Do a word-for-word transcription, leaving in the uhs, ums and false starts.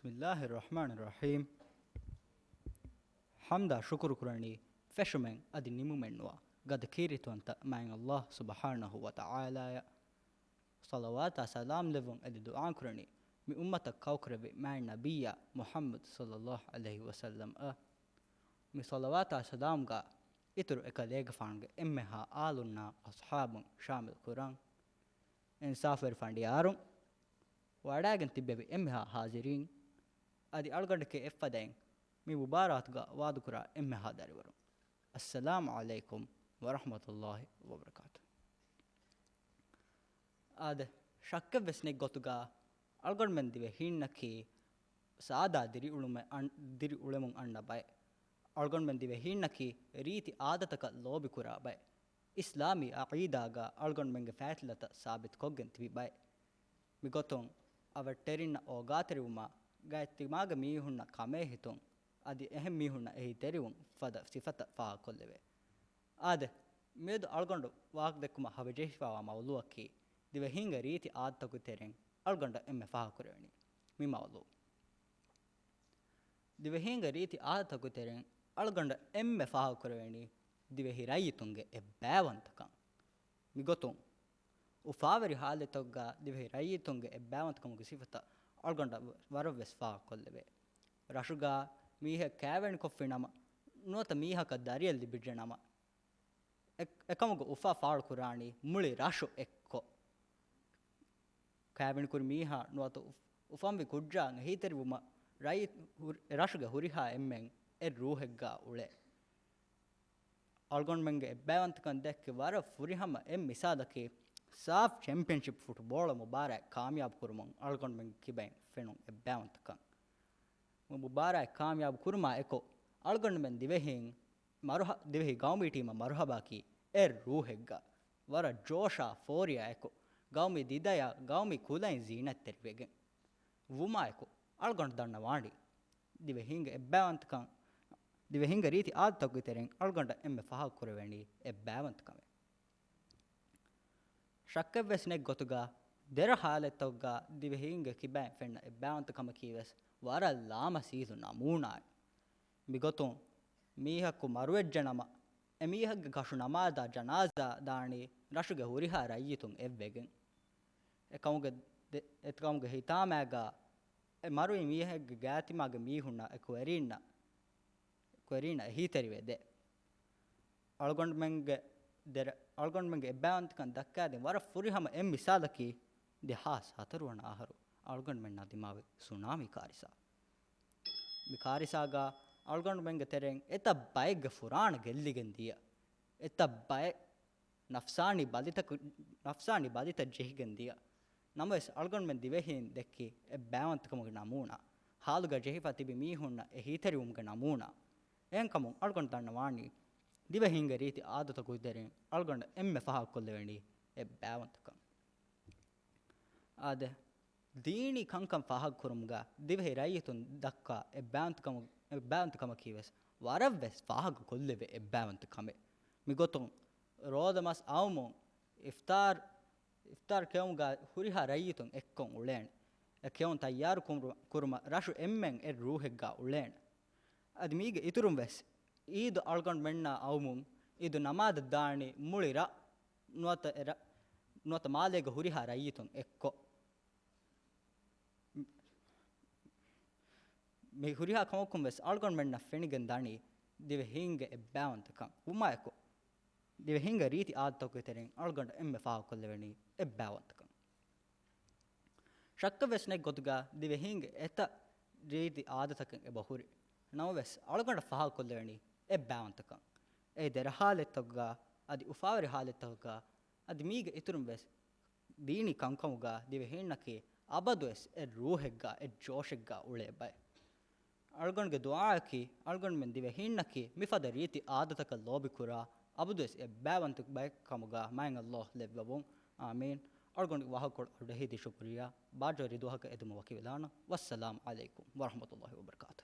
بسم الله الرحمن الرحيم. ޙަމްދާ ޝުކުރު ކުރަނީ ފެށުމެއް އަދި ނިމުމެއްނުވާ ގަދަ ކީރިތިވަންތަ މާތް ﷲ ސުބްޙާނަހޫ ވަތަޢާލާއަށް. ޞަލަވާތާ ސަލާމް ލެއްވުން އެދި ދުޢާ ކުރަނީ މި އުއްމަތަށް ކައުކުރެއްވި މާތް ނަބިއްޔާ މުޙައްމަދު ޞައްލައްލާހު ޢަލައިހި ވަސައްލަމްއަށް. މި ޞަލަވާތާ ސަލާމްގަ އިތުރު އެކަލޭގެފާނުގެ އެންމެހާ އާލުންނާ އަޞްޙާބުން ޝާމިލް ކުރަން. އިންސާފުވެރި ފަނޑިޔާރުން، ވަޑައިގެން ތިއްބެވި އެންމެހާ ޙާޟިރީން، އަދި އަޅުގަނޑެކޭ އެއްފަދައިން މި މުބާރާތުގަ ވާދަކުރާ އެންމެހާ ދަރިވަރުން، އައްސަލާމު ޢަލައިކުމް ވަރަޙްމަތުﷲ ވަބަރަކާތު. އާދެ، ޝައްކެއްވެސް ނެތް ގޮތުގަ އަޅުގަނޑުމެން ދިވެހީންނަކީ ސާދާ ދިރިއުޅުމެއް އަން-، ދިރިއުޅެމުން އަންނަ ބައެއް. އަޅުގަނޑުމެން ދިވެހީންނަކީ ރީތި އާދަތަކަށް ލޯބިކުރާ ބައެއް. އިސްލާމީ ޢަޤީދާގަ އަޅުގަނޑުމެންގެ ފާތިލަތައް ސާބިތުކޮށްގެން ތިބި ބައެއް. މިގޮތުން އަވަށްޓެރިންނަށް އޯގާތެރިވުމާ ގާތް ތިމާގެ މީހުންނަށް ކަމޭހިތުން އަދި އެހެން މީހުންނަށް އެހީތެރިވުން ފަދަ ސިފަތައް ފާހަގަކޮށްލެވޭ. އާދެ، މިއަދު އަޅުގަނޑު ވާހަކަދެއްކުމަށް ހަވަޖެހިފައިވާ މައުޟޫޢަކީ، ދިވެހީންގެ ރީތި އާދަތަކުގެ ތެރެއިން އަޅުގަނޑަށް އެންމެ ފާހަގަކުރެވެނީ މި މައުޟޫޢު. ދިވެހީންގެ ރީތި އާދަތަކުގެ ތެރެއިން އަޅުގަނޑަށް އެންމެ ފާހަގަކުރެވެނީ ދިވެހި ރައްޔިތުންގެ އެއްބައިވަންތަކަން. މިގޮތުން، އުފާވެރި ޙާލަތްތަކުގަ ދިވެހި ރައްޔިތުންގެ އެއްބައިވަންތަކަމުގެ ސިފަތައް އަޅުގަނޑަށް ވަރަށްވެސް ފާހަގަކޮށްލެވޭ. ރަށުގަ މީހެއް ކާވެނިކޮށްފި ނަމަ، ނުވަތަ މީހަކަށް ދަރިއެއް ލިބިއްޖެ ނަމަ، އެ-، އެކަމުގެ އުފާ ފާޅުކުރާނީ މުޅި ރަށު އެއްކޮށް. ކާވެނިކުރި މީހާ ނުވަތަ އުފް-، އުފަންވި ކުއްޖާއަށް އެހީތެރިވުމަށް ރައްޔި-، ހުރި-، ރަށުގެ ހުރިހާ އެންމެން އެއް ރޫހެއްގަ އުޅޭ. އަޅުގަނޑުމެންގެ އެއްބައިވަންތަކަން ދެއްކި ވަރަށް ފުރިހަމަ އެއް މިސާލަކީ، ސާފް ޗެމްޕިއަންޝިޕް ފުޓްބޯޅަ މުބާރާތް ކާމިޔާބު ކުރުމުން އަޅުގަނޑުމެންގެ ކިބައިން ފެނުން އެއްބައިވަންތަކަން. މު-، މުބާރާތް ކާމިޔާބު ކުރުމާ އެކު، އަޅުގަނޑުމެން ދިވެހީން މަރުހަ-، ދިވެހި ގައުމީ ޓީމަށް މަރުހަބާކީ އެއް ރޫހެއްގަ، ވަރަށް ޖޯޝާ ފޯރިއާ އެކު، ގައުމީ ދިދަޔާ ގައުމީ ކުލައިން ޒީނަތްތެރިވެގެން. ވުމާއެކު، އަޅުގަނޑު ދަންނަވާނީ، ދިވެހީންގެ އެއްބައިވަންތަކަން، ދިވެހީންގެ ރީތި އާދަތަކުގެ ތެރެއިން އަޅުގަނޑަށް އެންމެ ފާހަގަކުރެވެނީ އެއްބައިވަންތަކަމެއް. ޝައްކެއްވެސް ނެތް ގޮތުގަ، ދެރަ ޙާލަތްތަކުގަ ދިވެހީންގެ ކިބައިން ފެންނަ އެއްބައިވަންތަކަމަކީވެސް ވަރަށް ލާމަސީލު ނަމޫނާއެއް. މިގޮތުން މީހަކު މަރުވެއްޖެނަމަ، އެމީހެއްގެ ކަށު ނަމާދާ ޖަނާޒާ ދާނީ ރަށުގެ ހުރިހާ ރައްޔިތުން އެއްވެގެން. އެކަމުގެ ދެ-، އެކަމުގެ ހިތާމައިގާ އެ މަރުވި މީހެއްގެ ގާތިމާގެ މީހުންނަށް އެކުވެރީންނަށް، އެކުވެރީންނަށް އެހީތެރިވެ ދޭ. އަޅުގަނޑުމެންގެ ދެރަ-، އަޅުގަނޑުމެންގެ އެއްބައިވަންތަކަން ދައްކާދިން ވަރަށް ފުރިހަމަ އެއް މިސާލަކީ، ދެހާސް ހަތަރު ވަނަ އަހަރު އަޅުގަނޑުމެންނާ ދިމާވި ސުނާމީ ކާރިސާ. މި ކާރިސާގަ އަޅުގަނޑުމެންގެ ތެރެއިން އެތައް ބައެއްގެ ފުރާނަ ގެއްލިގެން ދިޔަ، އެތައް ބައެއް ނަފްސާނީ ބަލިތަކު-، ނަފްސާނީ ބަލިތައް ޖެހިގެން ދިޔަ. ނަމަވެސް، އަޅުގަނޑުމެން ދިވެހީން ދެއްކި އެއްބައިވަންތަކަމުގެ ނަމޫނާ، ހާލުގަ ޖެހިފަ ތިބި މީހުންނަށް އެހީތެރިވުމުގެ ނަމޫނާ. އެހެންކަމުން، އަޅުގަނޑު ދަންނަވާނީ، ދިވެހީންގެ ރީތި އާދަތަކުގެ ތެރެއިން އަޅުގަނޑަށް އެންމެ ފާހަގަކޮށްލެވެނީ އެއްބައިވަންތަކަން. އާދެ، ދީނީ ކަންކަން ފާހަގަކުރުމުގަ ދިވެހި ރައްޔިތުން ދައްކާ އެއްބައިވަންތަކަމު-، އެއްބައިވަންތަކަމަކީވެސް ވަރަށްވެސް ފާހަގަކޮށްލެވޭ އެއްބައިވަންތަކަމެއް. މިގޮތުން ރޯދަމަސް އައުމުން އިފްތާރު، އިފްތާރު ކެއުމުގަ ހުރިހާ ރައްޔިތުން އެއްކޮށް އުޅޭނެ. އެ ކެއުން ތައްޔާރު ކުރު-، ކުރުމަށް ރަށު އެންމެން އެއް ރޫހެއްގަ އުޅޭނެ. އަދި މީގެ އިތުރުން ވެސް އީދު އަޅުގަނޑުމެންނާ އައުމުން އީދު ނަމާދަށް ދާނީ މުޅި ރަށް ނުވަތަ އެ ރަ-، ނުވަތަ މާލޭގެ ހުރިހާ ރައްޔިތުން އެއްކޮށް. މި ހުރިހާ ކަމަކުން ވެސް އަޅުގަނޑުމެންނަށް ފެނިގެން ދަނީ ދިވެހީންގެ އެއްބައިވަންތަކަން ވުމާއެކު، ދިވެހީންގެ ރީތި އާދަތަކުގެ ތެރެއިން އަޅުގަނޑަށް އެންމެ ފާހަގަކޮށްލެވެނީ އެއްބައިވަންތަކަން. ޝައްކެއް ވެސް ނެތް ގޮތުގަ ދިވެހީންގެ އެތައް ރީތި އާދަތަކެއް އެބަ ހުރި. ނަމަވެސް، އަޅުގަނޑަށް ފާހަގަކޮށްލެވެނީ އެއްބައިވަންތަކަން. އެ ދެރަ ހާލަތްތަކުގަ، އަދި އުފާވެރި ހާލަތްތަކުގަ، އަދި މީގެ އިތުރުން ވެސް ދީނީ ކަންކަމުގަ ދިވެހީންނަކީ އަބަދުވެސް އެއް ރޫހެއްގަ، އެއް ޖޯޝެއްގަ އުޅޭ ބައެއް. އަޅުގަނޑުގެ ދުޢާއަކީ، އަޅުގަނޑުމެން ދިވެހީންނަކީ މިފަދަ ރީތި އާދަތަކަށް ލޯބިކުރާ، އަބަދުވެސް އެއްބައިވަންތަ ބައެއް ކަމުގަ މާތް ﷲ ލެއްވަވުން. އާމީން. އަޅުގަނޑުގެ ވާހަކަކޮޅު އަޑުއެހިދީ ޝުކުރިއްޔާ. ބާއްޖަވެރި ދުވަހަކަށް އެދުމަށް ވަކިވެލާނަން. ވައްސަލާމް ޢަލައިކުމް ވަރަޙްމަތުﷲ ވަބަރަކާތު.